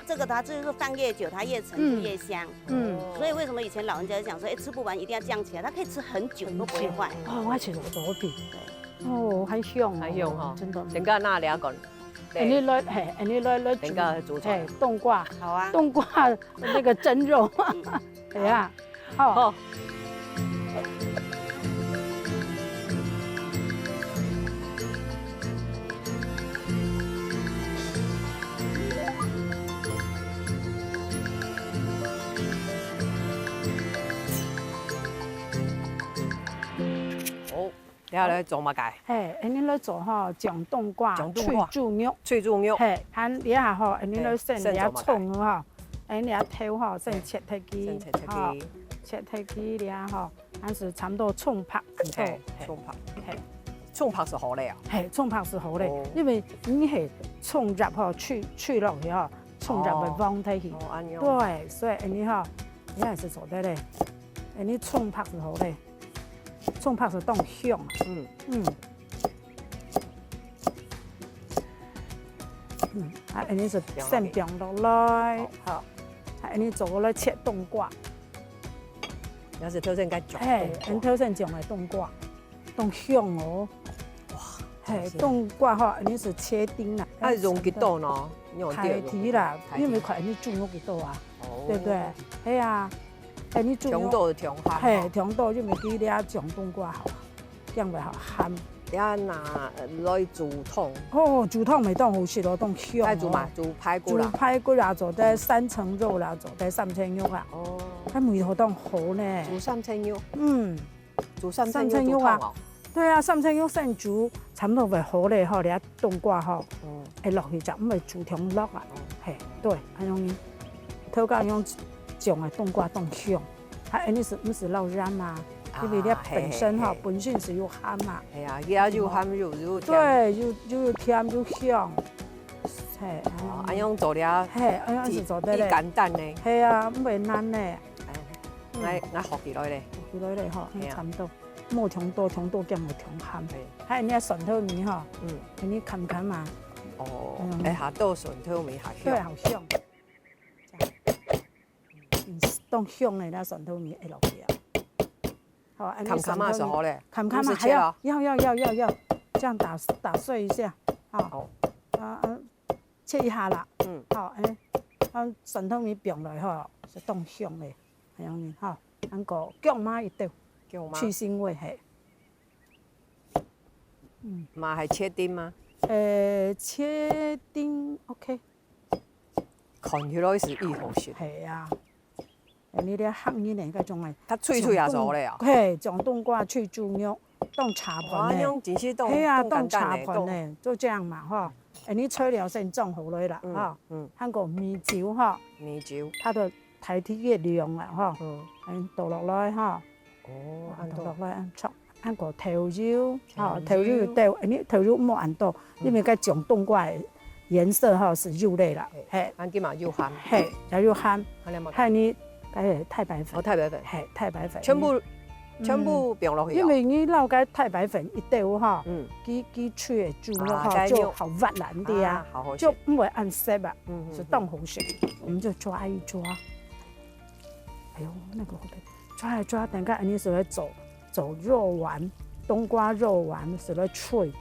这个它就是放越久，它越陈就越香。嗯，所以为什么以前老人家讲说，哎，吃不完一定要降起来，它可以吃很久都不会坏。哦，我其实我做过。对，哦，很香哦，很香哈，真的。等下那聊讲，哎，你来，嘿，哎，你来来煮，等下煮出来，嘿，冬瓜，好啊，冬瓜那个蒸肉，嗯，对啊，好。好。 哦，你要来做么个？嘿，恁呢來做吼，醬冬瓜，醬冬瓜，脆豬肉。脆豬肉。嘿，還這下吼，恁呢來先這蔥吼，恁呢這頭吼，先切忒佢，先切忒佢，吼，切忒佢這吼，還係差毋多蔥白，嘿，嘿，蔥白，嘿，蔥白係好嘞啊。嘿，蔥白係好嘞，哦，因為你係蔥葉吼，脆脆落去吼，蔥葉會黃忒去。哦，哦，恁樣。對，所以恁呢吼，你還係做得嘞。 哎，你蔥白就好嘞，蔥白就當香。嗯。嗯。嗯，啊，恁呢就先放落來，好。啊，恁呢做過來切冬瓜。也係頭先該種，嘿，冬瓜。恁頭先種个冬瓜，當香哦。哇，嘿，冬瓜吼，恁呢就切丁啦。啊，用幾多呢？用大體啦，大體。因為看你種幾多啊，哦。對不對？嘿啊。 哎，你煮肉，強度強項，嘿，強度就毋係佢這種冬瓜好，這樣會好鹹。也拿來煮湯。哦，煮湯乜當好食哦，當香哦。愛煮嘛，煮排骨啦。煮排骨啦，做得三層肉啦，做得三層肉啊。哦。該味道當好呢。煮三層肉。嗯。煮三層肉煮湯哦。三層肉啊。對啊，三層肉先煮，差不多會好咧吼，你啊冬瓜吼，嗯。會落去就毋會煮忒落啊。嗯。嘿，對，恁樣呢，頭家用種个冬瓜當香。 它恁呢係毋係落鹽啊？因為佢本身吼，啊，嘿，嘿，嘿。本身係有鹹啊。係啊，佢也有鹹又，又甜。對，又，又甜又香。嘿，哦，恁樣做了，嘿，恁樣係做得咧。幾簡單呢。係啊，毋會難呢。哎，嗯。𠊎，𠊎學起來咧。學起來咧吼，係啊。差不多。無忒多，忒多驚無忒鹹。對。還有你个蒜頭米吼，嗯。恁呢鹹鹹啊。哦，嗯。哎，下倒蒜頭米下香。對，好香。 嗯，當香个，該蒜頭米會落去啊。好，恁呢蒜頭米，鹹鹹啊，係好咧，鹹鹹啊，毋使切哦。還要，要，要，要，要，這樣打，打碎一下，好。好。啊，啊，切一下啦。嗯。好，哎，啊，蒜頭米放落去吼，係當香个，恁樣呢，吼，恁个薑嫲一兜，薑嫲。去腥味，嘿。嗯。嫲還切丁嗎？呃，切丁，OK。 看起來係異好食。係啊，你這客人呢，該種个，較脆脆啊，種冬，做咧啊。嘿，種冬瓜脆豬肉，當茶盤呢。哇，恁樣真係當，係啊，當簡單呢，當茶盤呢，當就這樣嘛，吼。哎，你材料先裝好來啦，嗯，吼。嗯。還有米酒，吼。米酒。它的代替个量啊，吼。嗯。嗯，倒落來，吼。 哦，啊，恁多。倒落來恁炒，還過豆油，吼，豆油。豆油豆，你豆油莫恁多，嗯。因為該種冬瓜个顏色吼係肉類啦，嘿。嘿。恁佢嘛有鹹。嘿，也有鹹。還有麼个？還有你，該太白粉。哦，太白粉。嘿，太白粉。全部，嗯。全部放落去哦。因為你落該太白粉一兜吼，嗯。佢，佢脆个豬肉吼，啊，該肉。就好滑爛个啊，啊，好好食。就毋會恁澀啊，嗯，嗯，係當好食。嗯。我們就抓一抓。哎呦，那個會不會 抓來抓，等下恁呢係來做，做肉丸，冬瓜肉丸係來炊。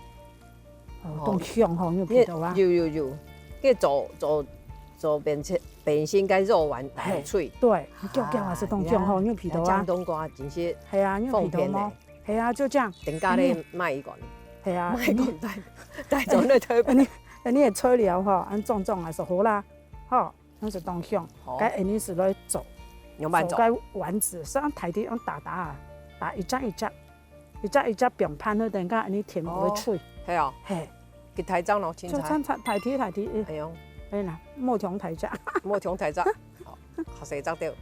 哦，哦。當香吼，有味道啊。有，有，有。該做，做，做變成，變成該肉丸來炊。嘿，對，你叫叫啊，係當香吼，啊，有味道啊。這樣冬瓜真係係啊，有味道嗎？方便呢。係啊，就這樣。等下咧，嗯。買一罐。係啊，買一罐帶，帶轉來台北。恁呢，恁呢个材料吼，恁裝裝啊，係好啦，吼。 該係當香。好。該恁呢係來做，仰般做？做該丸子，係用大體用打打啊，打一隻一隻，一隻一隻放盤好，等下恁呢添落去炊。哦，係哦。嘿。佢大隻咯，凊彩。就凊彩大體大體，哎喲。哎啦，莫忒大隻。莫忒大隻，好，較細隻兜。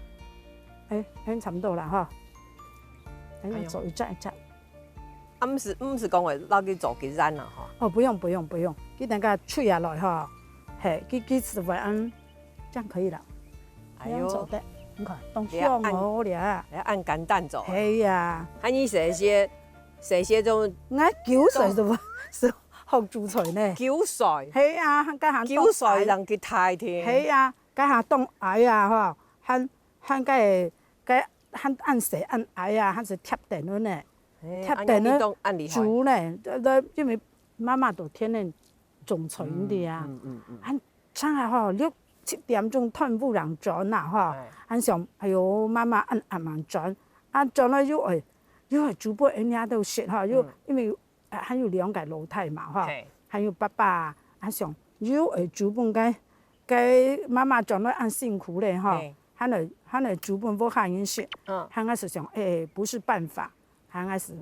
哎，恁差不多啦吼。哎，哎喲。做一隻一隻。 啊，毋係，毋係講會落去做佢爛啊，吼。哦，不用，不用，不用，佢等下炊下來吼，嘿，佢，佢係會恁，這樣可以了。哎喲。這樣做得，你看，當香哦，了。你愛恁簡單做。係啊。還有這些，這些種，𠊎九歲係無？係學煮菜呢。九歲。係啊，還該還九歲當，人佢大定。係啊，該還當矮啊，吼，還，還該，該 還恁細恁矮啊，還係貼等个呢。嘿，貼等个恁樣你當恁厲害。煮呢，呃，因為媽媽都天天種菜个啊。嗯，嗯，嗯，嗯。還常啊吼，六七點鐘斷烏人轉啊吼，哎。還想，哎喲，媽媽恁暗暗轉，啊轉了又愛，又愛煮飯人家都食吼，又，嗯。因為 啊，還有兩個老弟嘛，吼，嘿。還有爸爸啊，啊想，又愛煮飯該，該媽媽轉來恁辛苦咧，吼，嘿。還愛，還愛煮飯分客人食，嗯。還係想，哎，不是辦法，還係，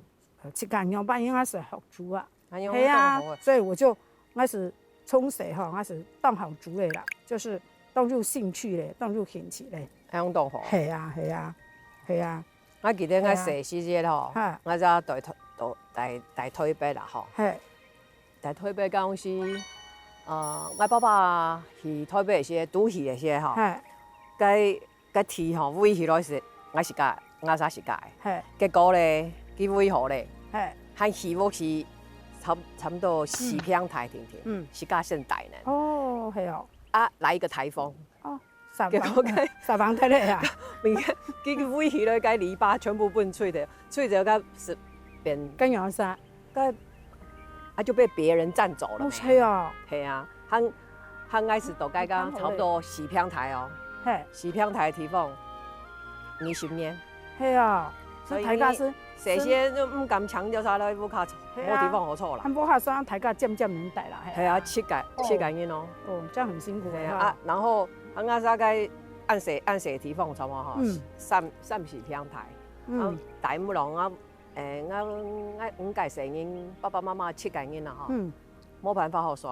呃，自家仰般應該係學煮啊。哎喲，係啊，當好啊。所以我就，𠊎係從細吼，𠊎係當好煮个啦，就是當有興趣咧，當有興趣咧。哎喲，當好。係啊，係啊，係啊。 𠊎記得𠊎細時節吼，係啊。𠊎就在台，在，在台北啦吼。係。在台北當時，呃，𠊎爸爸去台北个時，拄去个時吼，係。該，該地吼，圍起來係，𠊎自家，𠊎儕自家个。係。結果咧，佢圍好咧，係。還起屋係差，差不多四坪大定定，嗯。自家先大呢。哦，係哦。啊，來一個颱風。 哦，沙房，結果該沙房忒咧啊。明天，佢圍起來，該籬笆全部分吹掉，吹掉該係變，跟有啥？該，啊，就被別人佔走了咩。哦，係哦。係啊，還，還開始到該个差不多四坪大哦。嘿。四坪大个地方，二十年。係哦，所以大家係細細就毋敢搶，就煞來屋下，係啊。無地方好坐啦。佢屋下算大家漸漸能帶啦，係啊。係啊，七個，哦。七個人哦。哦，這樣很辛苦的哈。係啊，啊，然後啊，𠊎儕个恁細恁細地方差不多哈，嗯。三三四廳大，嗯。啊，大毋落啊，誒，𠊎𠊎五個細人，爸爸媽媽七個人啦哈，嗯。無辦法好睡。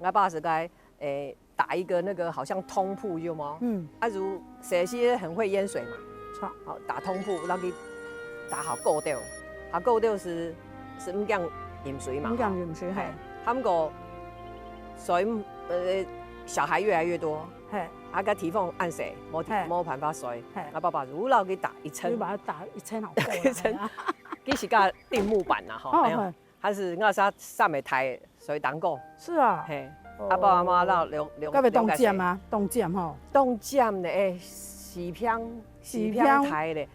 𠊎爸係該，誒， 打一個那個好像通鋪有無？嗯。啊，就細細很會淹水嘛。著。好，打通鋪，讓佢打好夠掉，好夠掉係係毋驚淹水嘛，毋驚淹水，吼。嘿。嘿，還過所以呃小孩越來越多，嘿。啊个地方恁細，無地嘿。無辦法睡，嘿。啊爸爸就摎佢打一層，就把它打一層好夠了，一層，哎呀。其實个釘木板啦，吼，哦，哎呀，嘿。還係𠊎儕三個大 水當高。是啊。嘿，哦。阿爸阿媽那兩兩該會當尖啊，兩個細。當尖吼。當尖的，誒，四坪，四坪。四坪大咧，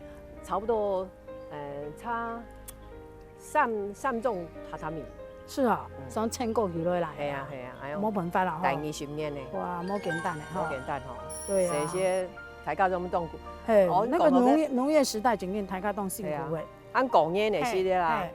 差不多，呃，差三三棟榻榻米。是啊，嗯。算千過起來啦。係啊係啊，哎喲，無辦法啦吼。大二十年呢。哇，無簡單的吼。無簡單吼。對啊。這些大家都當苦。嘿，哦，那個農業農業時代，真正大家當辛苦的。係啊。 恁過年个時節啦，嘿，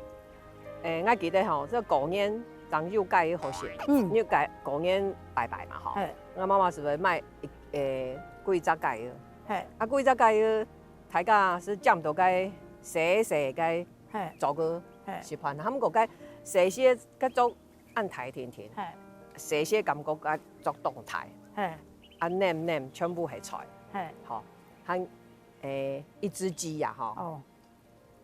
嘿。誒，𠊎記得吼，這過年正有雞好食，嗯。因為雞過年拜拜嘛吼，嘿。𠊎媽媽係會買一誒幾隻雞个，嘿。啊幾隻雞个，大家係佔到該細細个嘿。竹个嘿。食飯，還過該細細个竹恁大定定，嘿。細細感覺該竹當大，嘿。啊淰淰全部係菜，嘿。吼，還誒一隻雞呀吼。哦。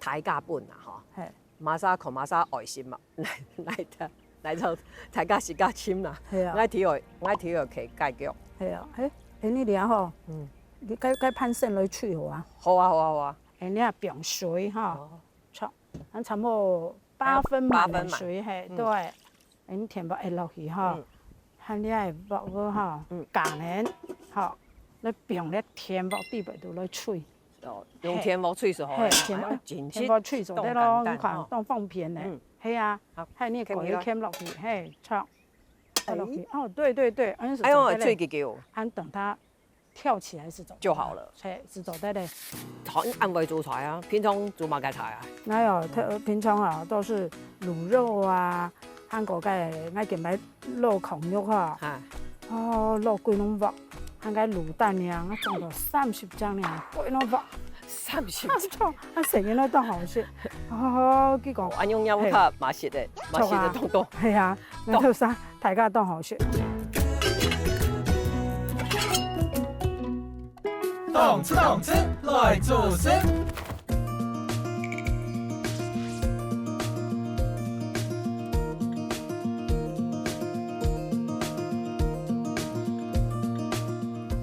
大家分啊吼，嘿。麼儕看麼儕愛心嘛，來來來，大家自家尋啦。係啊。𠊎提愛，𠊎提愛去解決。係啊，嘿，哎，你這吼，嗯。你該該盤先來炊好啊。好啊好啊好啊。哎，你啊放水哈，哦。著，恁差不多八分滿个水，八分滿。嘿，嗯。對。 恁田鑊下落去吼，嗯。還你愛鑊个吼，嗯。加鹽，吼，來放咧田鑊底背肚來炊。哦，用田鑊炊係好个，嘿，田鑊，哎呀，真係田鑊炊做得咯，當簡單吼。你看，當方便呢。嗯。係啊，好，還你可以添落去，添落去，嘿，著，哎。落去。哦，對對對，恁樣係哎喲，做得咧。炊幾久？恁等它 跳起來係做得就好了。係，係做得咧。好，恁會煮菜啊？平常煮麼个菜啊？哎喲，特平常啊，都係滷肉啊，還過該愛緊買滷炕肉哈。哈。哦，滷歸籠鑊，還該滷蛋呢，啊，種到三十隻呢，歸籠鑊。三十隻？啊，成日都當好食。哦，結果哦，恁樣也有較嘛食个，嘛食个當多。係啊，那就啥，大家當好食。 動次動次來做事。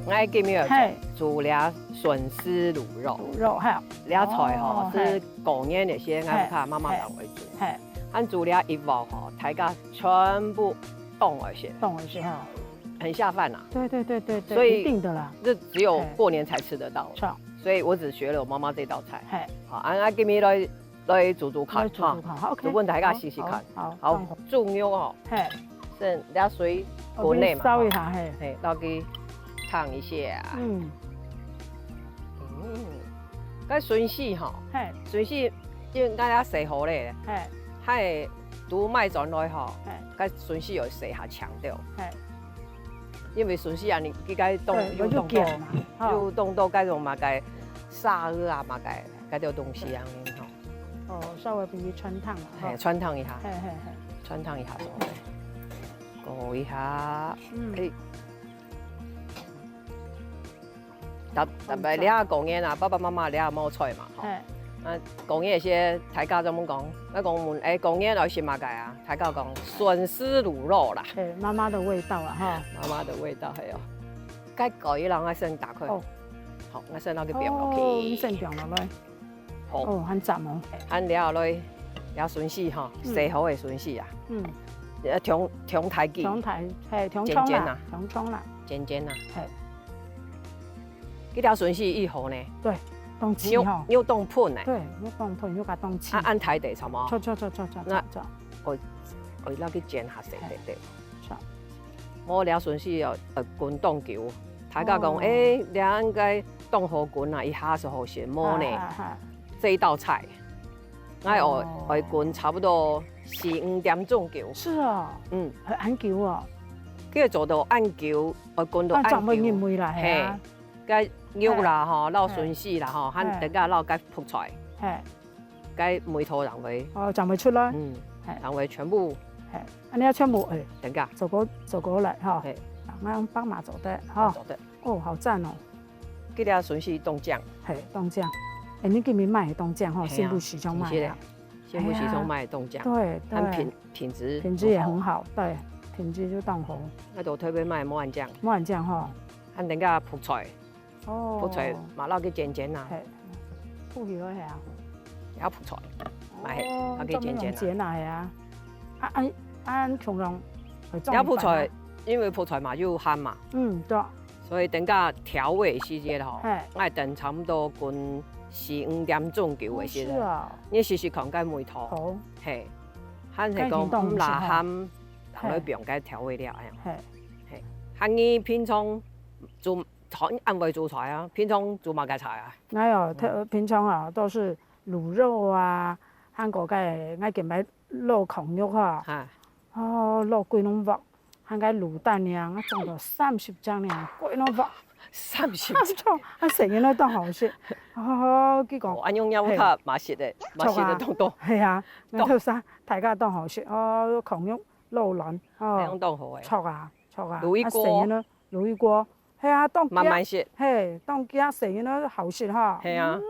𠊎今日嘿。煮了筍絲滷肉。滷肉，嘿。這菜吼，哦，係過年个時，嘿。𠊎屋下媽媽當會煮。嘿。恁煮了一鑊吼，大家全部當會食。當會食吼。 很下飯啊。對對對對對，所以一定的啦。這只有過年才吃得到。嘿。著。所以我只學了我媽媽這道菜。嘿。好，啊，啊，今日來來煮煮看，來煮煮看，哈。好，OK。煮分大家試試看。好，好，好，好。豬肉哦，嘿。先這水滾了嘛，哦，先燒一下，哈。嘿。嘿，落去燙一下。嗯。嗯，該筍絲吼，嘿。筍絲因為大家洗好咧，嘿。還會都買轉來吼，嘿。該筍絲有洗下強調。嘿。 因為筍絲啊，你應該動，對，有動到，我就揀嘛，吼。有動到該種麼个沙子啊，麼个，該種東西啊，吼。哦，稍微分佢汆燙啊，嘿，吼。汆燙一下，嘿嘿嘿。汆燙一下，稍微，過一下，嗯。哎。 特特別這下過年啊，爸爸媽媽這下無菜嘛，吼。嘿。啊，過年个時大家就問講，𠊎講問，哎，過年愛食麼个啊？大家講，筍絲滷肉啦。嘿，媽媽的味道啊，哈。媽媽的味道，係哦。該過一籠𠊎先打開。哦。好，𠊎先拿去放落去。哦，你先放落來。 好。哦，還摻哦。恁了來，了筍絲吼，嗯。洗好个筍絲啊。嗯。呃，長，長大支。長大，嘿，長長啦，尖尖啊。長長啦。尖尖啊。嘿。這條筍絲已好呢。對，當脆吼。有，有當噴呢。對，有當噴，有較當脆。啊，恁大隻，差無？著，著，著，著，著，那著，著。我，我落去煎下細細隻。嘿。著。 無了筍絲哦，呃，滾當久。大家講，哦。欸，這應該當好滾啊，一下就好食，無呢。哈，哈，哈。這一道菜， 𠊎愛愛滾差不多四五點鐘久。是哦，嗯，還恁久哦。佢做到恁久，愛滾到恁久。啊，正會入味啦，係啊。嘿，該肉啦吼，摎筍絲啦吼，還等下摎該覆菜，嘿，該味道正會，哦，正會出來。嗯，嘿，正會全部，嘿，恁樣全部，哎，等下做過做過來吼，嘿，恁樣幫忙做得吼，做得。哦，好讚哦。 佢這筍絲當靚。嘿，當靚。哎，你今日買个當靚吼，係啊，新埔市場買个啊。新埔市場買个當靚，哎呀，對，對。它品，品質品質也很好，對，品質就當好。那都特別買莫安醬，莫安醬吼。還等下覆菜，哦，覆菜嘛，摎佢煎煎啊。嘿，覆起來係啊。也覆菜，嘛係，哦，摎佢煎煎啊。專門用煎啊，係啊。啊，啊，啊，通常會裝一半啊。也覆菜，因為覆菜嘛有鹹嘛。嗯，對。 所以等下調味時節吼，嘿，愛等差不多滾四五點鐘久个時節，哦，是啊。你試試看該味道。好。嘿，還係講毋罅鹹，嘿，然後放該調味料恁樣。嘿，嘿，還你平常煮，恁會煮菜啊？平常煮麼个菜啊？哎喲，平常啊，都是滷肉啊，還過該，𠊎今擺滷炕肉哈。哈。 哦，落幾弄鑊，還該滷蛋呢，啊，裝到三十隻呢，幾弄鑊。三十隻。啊，細人仔當好食。哦，佢講，哦，恁樣也有較嘛食个，嘛食个當多。係啊，該頭先大家當好食，哦，炕肉滷卵，哦，恁樣當好誒。著啊，著啊，滷一鍋。啊，細人仔滷一鍋，係啊，當遽，慢慢食。嘿，當遽細人仔好食哈。係啊，嗯，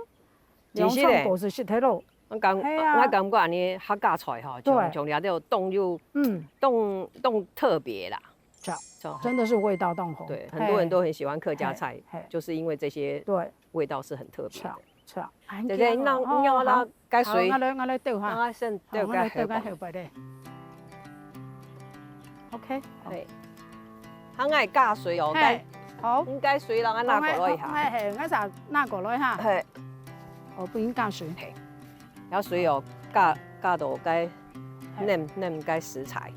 真係咧。涼菜果子食忒咯。 𠊎感，係啊。𠊎感覺恁樣客家菜吼，對。像，像這兜當有，嗯。當，當特別啦。著，著。真的是味道當好。對，很多人都很喜歡客家菜，嘿，嘿。就是因為這些，對。味道是很特別的。著，著。哎，姐姐，你讓，你讓我來，好，好，該水。好，𠊎來，𠊎來倒哈。讓我先倒該後背。好，𠊎來倒該後背咧。 OK，好。對。還愛加水哦，嘿，該，好。應該水讓它拿過來一下。嘿，嘿，𠊎先拿過來哈。嘿。哦，不應該加水。嘿。然後水哦，加，加到該，嘿。嫩，嫩該食材。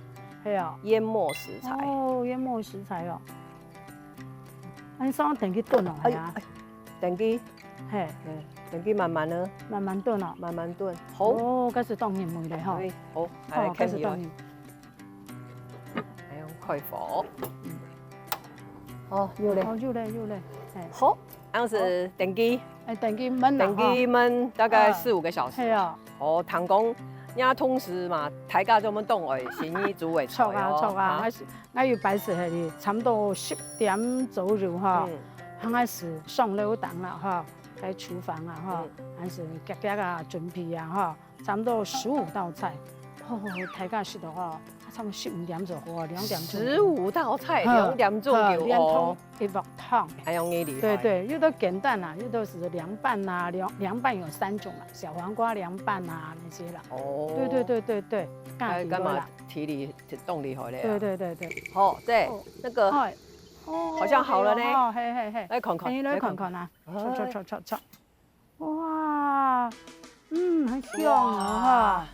係哦。淹沒食材。哦，淹沒食材哦。恁樣等佢燉哦，哎，係啊。哎，等佢，嘿。嗯，等佢慢慢的。慢慢燉哦。慢慢燉。好。哦，開始當入味咧吼。對，好，來，哦，開始當入。 來用開火。哦，有咧。哦，有咧，有咧，嘿。好，恁樣係等佢，哎，等佢燜啦，等佢燜大概四五個小時。嘿啊。哦，聽講，這同時嘛，大家都愛等愛新年煮个菜哦。著啊，著啊，哈。𠊎係，𠊎有擺係係差不多十點左右哈，嗯。𠊎係上樓頂啦哈，在廚房啊哈，嗯。𠊎係遽遽啊準備啊哈。 差不多十五道菜。哦，大家食到哦，差不多十五點鐘好啊，兩點鐘。十五道菜，嗯，兩點鐘有哦。嗯，連湯，一鑊湯。還有你厲害。對，對，有的簡單啊，有的是涼拌啊，涼，涼拌有三種啊，小黃瓜涼拌啊那些啦。哦。對，對，對，對，對，該，該嘛，體力當厲害咧啊。對，對，對，對。好，對，哦，那個，哎，哦，好像好了呢。哦，嘿，嘿，嘿。來看看，哎，來看看啊。來看看。著，著，著，著，著。 哇，嗯，很香哦，哈。哇，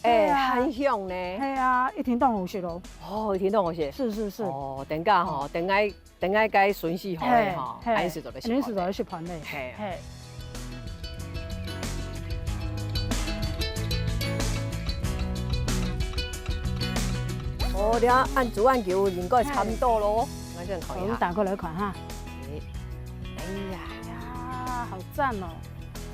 哎，對啊。很香呢。係啊，一定當好食哦。哦，一定當好食。是，是，是。哦，等下吼，等下，等下該順序好个吼，嘿，嘿。恁樣就做得食飯咧。恁樣就做得食飯咧。嘿。嘿。哦，這恁煮恁久應該差不多咯。嘿。𠊎先看一下。我們打開來看哈。哎，哎呀。呀，好讚哦。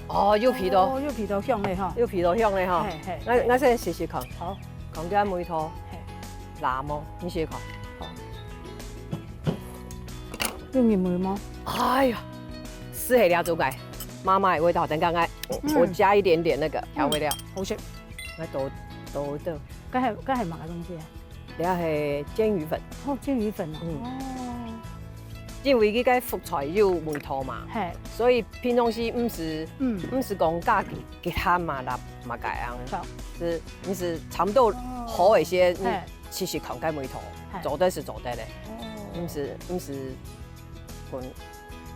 哦，有鼻到。哦，有鼻到香咧吼。有鼻到香咧吼。嘿，嘿，𠊎，嘿。𠊎先試試看。好。看佢味道。嘿。辣無？你試試看。好。有入味無？哎呀，係係這種个，媽媽个味道。等下𠊎，嗯。我加一點點那個調味料。嗯，好食。𠊎倒，倒倒。該係，該係麼个東西啊？ 這係鰹魚粉。哦，鰹魚粉啊。嗯。哦。因為佢个覆菜有味道嘛，嘿。所以平常時毋係，嗯。毋係講加幾，幾下嘛，啦，嘛該樣，好。係，毋係差不多好一些，哦。嘿。你試試看該味道，嘿。做得係做得咧。哦。毋係，毋係講，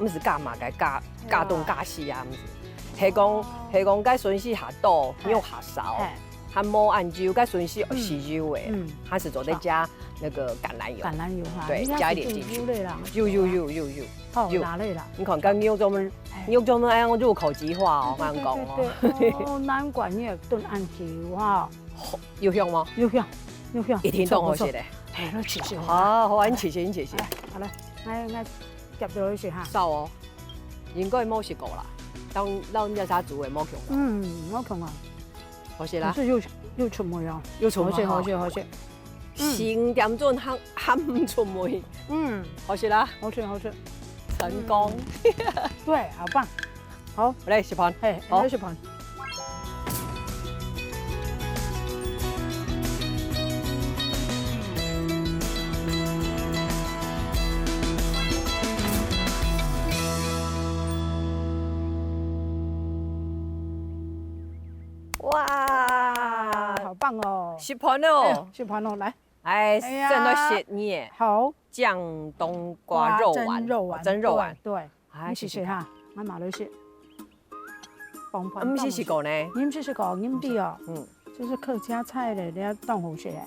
毋係加嘛該加，加東加西啊，毋係。係講，哦。係講該順序下多，嘿。肉下少。嘿。還無恁油，該順勢愛豉油誒，嗯。還係做得加那個橄欖油。橄欖油哈，對，應該係加一點進去。有油个啦。有有有有有。好，有。拿了啦。你看，剛牛肉糜，哎。牛肉糜愛用入口即化哦，對，我跟你講哦。對，對，對。哦，難怪你會燉恁久哈。好，有香嗎？有香，有香。一定當好食的。不錯，不錯。嘿，那謝謝。好，好，你謝謝，你謝謝。哎，好了，來，來，夾到一起哈。燒哦，應該無食過啦。當，當人家煮的無共啦。嗯，無共啊。好食啦。可是又，又出味哦。又出味哈。好食，好食，好食。 嗯。新店準還，還毋出味。嗯。好食啦。好食，好食。成功。嗯。對，好棒。好。來，食飯。嘿，好。來食飯。哇，好棒哦。食飯了哦。哎，食飯了，來。 哎，哎呀。正在食呢。好。醬冬瓜肉丸，哇，蒸肉丸，哦，蒸肉丸。對，對。哎，你試試哈，試試看。我嘛來試。放盤啊，毋試試過呢？你毋試試過，你毋知哦。嗯。這係客家菜咧，你愛當好食咧。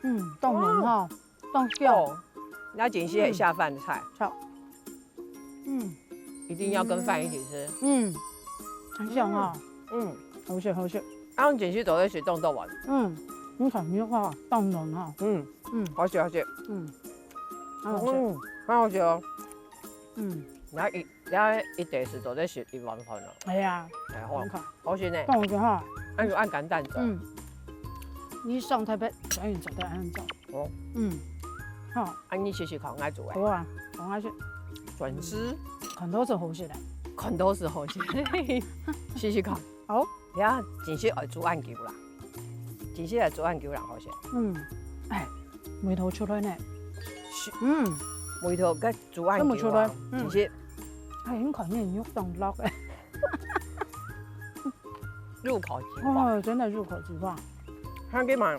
嗯，當嫩哈，哇。當香。哦，那真係很下飯的菜。嗯。好。嗯。一定要跟飯一起吃。嗯，很香哦。嗯。嗯。好食，好食。 啊，你真係做得食凍凍丸。嗯，你看你个話當嫩哈。嗯，嗯，好食，好食。嗯，很好食。嗯，很好食哦。嗯，然後一，然後一定係做得食一碗飯了。哎呀，哎，好，你看，好食呢。當好食哈。那就愛簡單做。嗯，你上台北表演做得恁樣做。哦。嗯，好。啊，你試試看，愛做哎。好啊，我愛食。轉吃。看到就好食了。看到就好食。試試看。 好。呀，真係愛煮恁久啦，真係愛煮恁久啦，好食。嗯，哎，味道出來呢。是，嗯，味道該煮恁久啊，看不出來，嗯。真係。哎，你看你肉當落哎。入口即化。哦，真的入口即化。還可以嘛，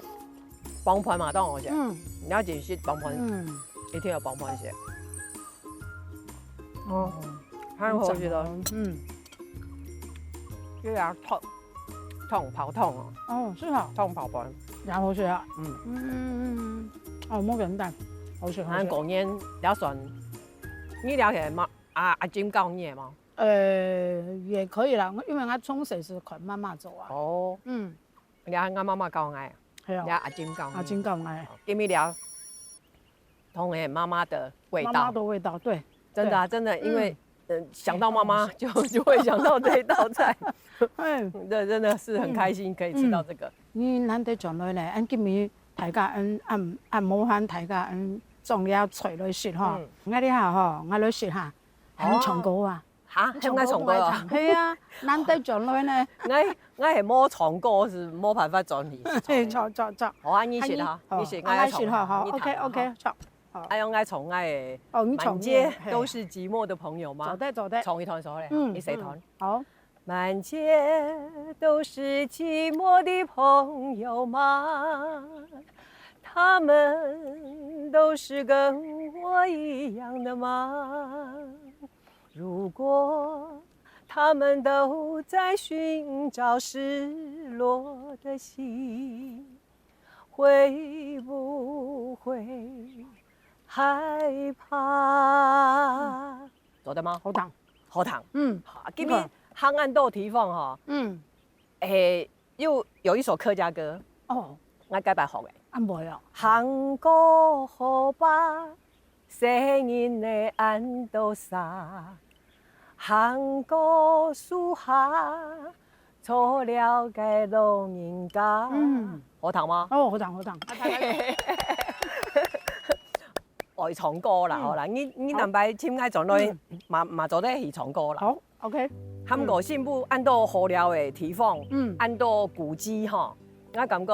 傍飯嘛，當好食。嗯。你要緊食傍飯，嗯。一定要傍飯食。哦，還好食哦。嗯。 對啊，燙，燙，泡燙哦。哦，係哦。燙泡飯。然後係啊。嗯。嗯，嗯，嗯，嗯。哦，無簡單，好食，好食。啊，過年也算，你了解嘛？啊，阿金教你个嗎？呃，也可以啦，因為我從細係看媽媽做啊。哦。嗯。你看，我媽媽教我个，係啊。你看阿金教你。阿金教我个。今日了，童年媽媽的味道。媽媽的味道，對。真的啊，對。真的，因為，嗯。呃，想到媽媽，哎，就，就會想到這一道菜。哎。這真的是很開心可以吃到這個。嗯。你難得轉來咧，恁今日大家恁，恁，恁無閒，大家恁種了菜來食吼。嗯。𠊎這下吼，𠊎來食下。 還唱歌啊？哈，還唱歌啊？係啊，難得轉來呢。𠊎，𠊎係無唱歌，係無辦法轉去。嘿，著，著，著。好啊，你食哈，你食，𠊎來唱哈，你唱哈。OK，OK，著。好。哎喲，𠊎唱𠊎个。哦，你唱你个，滿街都是寂寞的朋友嗎？嘿。做得，做得。唱一段出來，嗯，你試看。嗯，好。 滿街都是寂寞的朋友嗎？他們都是跟我一樣的嗎？如果他們都在尋找失落的心，會不會害怕？做得嗎？好聽。好聽。嗯。好，今日你看。行恁多地方吼，嗯。誒，又有一首客家歌，哦。𠊎改版學个。啊，毋會哦。行過河壩， 細人仔恁多儕，行過樹下，坐了个老人家。嗯。好聽嗎？哦，好聽，好聽。愛唱歌啦，嗯。好啦，你，你南擺請𠊎轉來，嗯。嘛，嘛做得去唱歌啦。好。 OK。還過新埔恁多好尞个地方，嗯。恁多古蹟吼，𠊎感覺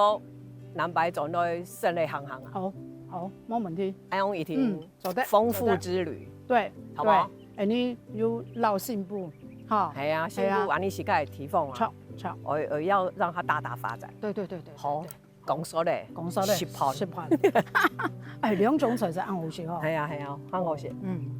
南擺轉來先來行行啊。好，好，無問題。恁樣一定嗯，做得，豐富之旅，做得。對，好不好？對，恁樣又老新埔，哈。係啊，新埔係啊。恁樣世界个地方啊，著，著。我，我要讓它大大發展。對，對，對，對，好。對。 講煞咧，講煞咧，食飯。食飯。哎，兩種菜色恁好食哦。係啊，係啊，恁好食。嗯。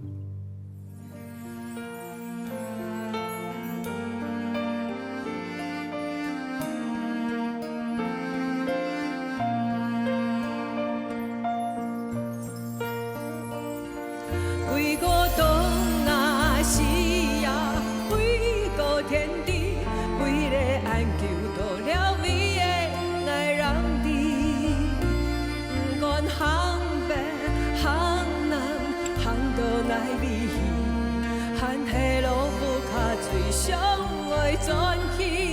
轉去。